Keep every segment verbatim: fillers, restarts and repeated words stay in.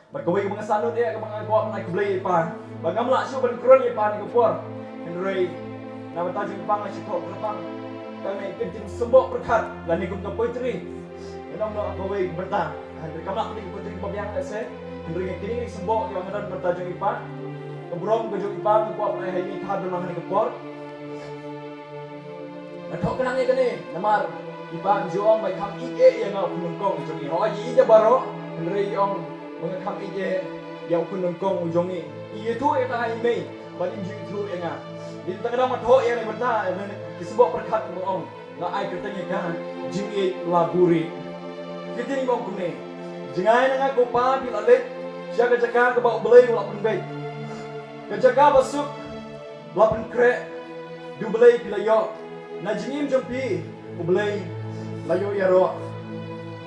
Bad kawei kaba nga sngewthuh ïa kaba nga kwah ban ai khublei ïa i Pa, ba ngam lah shuh ban kren ïa i Pa ha kane ka por. Hynrei na ka bynta jong i Pa nga shu thoh kyrpang. Kane ka jingsymboh pyrkhat lane kum ka poetry, nga ong noh ha kawei ka bynta. Hynrei kam lah ka poetry kaba biang lehse. Hynrei kine ki jingsymboh kiba nga don na ka bynta jong i Pa, ka burom ka jong i Pa nga kwah ban ai ha i Pa ha kane ka por. Nga thoh khnang ïa kane namar i Pa u ju ong ba i kham ïeit ïa nga u khun nyngkong jong i. Hooid i ïeit ïa baroh, hynrei i ong ba nga kham ïeit ïa u khun nyngkong u jong i. I ïathuh ïa kata ha i mei bad im ju ïathuh ïa nga. Dei tang ba nga thoh ïa kane bynta, ïa kane ki symboh pyrkhat ba ong, nga ai kyrteng ïa ka Jingïeit La Buhrieh. Ki ktien ki ong kumne: Jngai na nga ko Pa, phi la leit sha ka jaka kaba U Blei u la pynbeit, ka jaka ba suk la pynkhreh da U Blei phi la ïoh. Na jingim jong phi U Blei la ïoh ïaroh.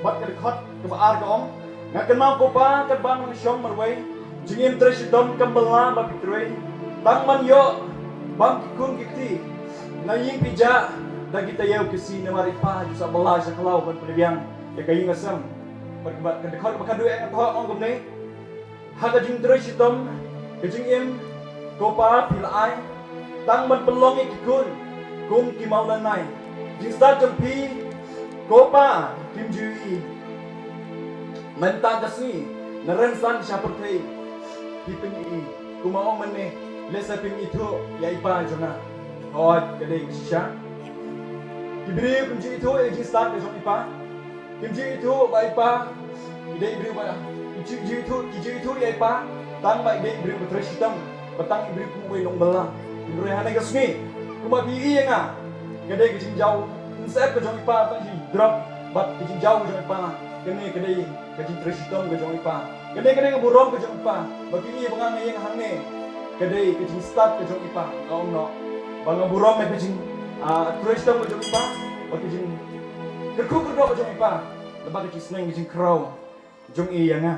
Bad ka dkhot kaba ar ka ong: Nga kynmaw ko Pa, katba nga shong marwei, jingim trei shitom kam bylla ba phi trei. Tang ban ïoh bam ki khun ki kti, nga ïeng phi jah da ki taïew ki sngi, namar i Pa ju sah bylla sha khlaw ban pynbiang ïa ka ïing ka sem. Bad ka dkhot kaba khatduh nga thoh ong kumne: Ha ka jingtrei shitom ka jingim ko Pa phi la ai, tang ban pynlong ïa ki khun kum ki mawlynnai. Jingstad jong phi ko Pa kim ju ïohi. Mynta ka sngi na rynsan sha pyrthei phi pyn-i. Kumba ong mynne, lehse phim ithuh ïa i Pa jong nga. Hooid, ka dei ka shisha. Ki briew kim ju ithuh ïa ka jingstad ka jong i Pa. Kim ju ithuh ba i Pa i dei i briew ba, kim ju ithuh, ki ju ithuh ïa i Pa tang ba i dei i briew ba trei shitom, ba tang i briew kum uwei u nongbylla. Hynrei ha kane ka sngi, kumba phi ïohi ïa nga, ka dei ka jingjaw mynsiem ka jong i Pa, tang shi drop, bad ka jingjaw ka jong i Pa. Kane ka dei ka jingtrei shitom ka jong i Pa. Kane ka dei ka burom ka jong i Pa. Ba phi ïohi ba nga nga ïeng hangne, ka dei ka jingstad ka jong i Pa. Nga ong noh ba nga burom ïa ka jing, ah, trei shitom ka jong i Pa, bad ka jingkyrkhu kyrdoh ka jong i Pa, bad ka jingsneng ka jingkhraw jong i ïa nga.